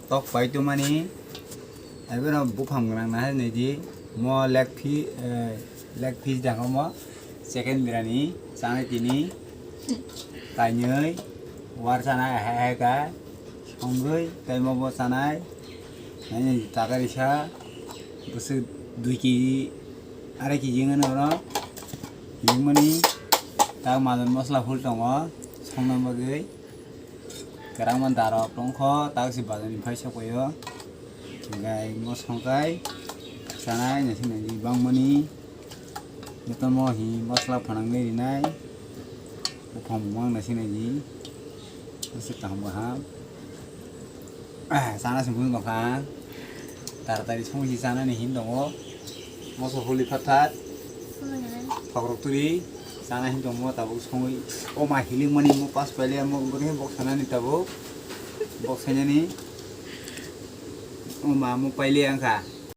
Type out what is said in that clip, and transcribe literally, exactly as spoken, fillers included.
Tok pai tumani, ebono buphang gwnang na hai nai di, mo leg piece, eh, leg piece dang mo, chicken birani, chanai tini, tainwi, war chanai, hai hai ka, songwi, tei mo bo chanai, nai nai takarisa, bwswk dui kg, arai kg wngmano oro, wngmani, tak madan mosla phul tongo, songna bagwi. Kwrangma darok tongkho, tak si bazar ni phai sokphaio. Hingkhai mo songkhai chanai naising naising bangmani. Jotono hi masla phanangwi rinai. Buphang bumang naising naising. Aswk kaham kaham. Ah, chana se bwswk nokha. Taratari songwi se chanani hin tongo. Moso huli phat phat. Thokrok turi. Chana hin tongo tabuk songwi. O ma hilik mani mo pas paile mo guri bok sanani tabuk. Bok sanani. O ma mo paile angkha.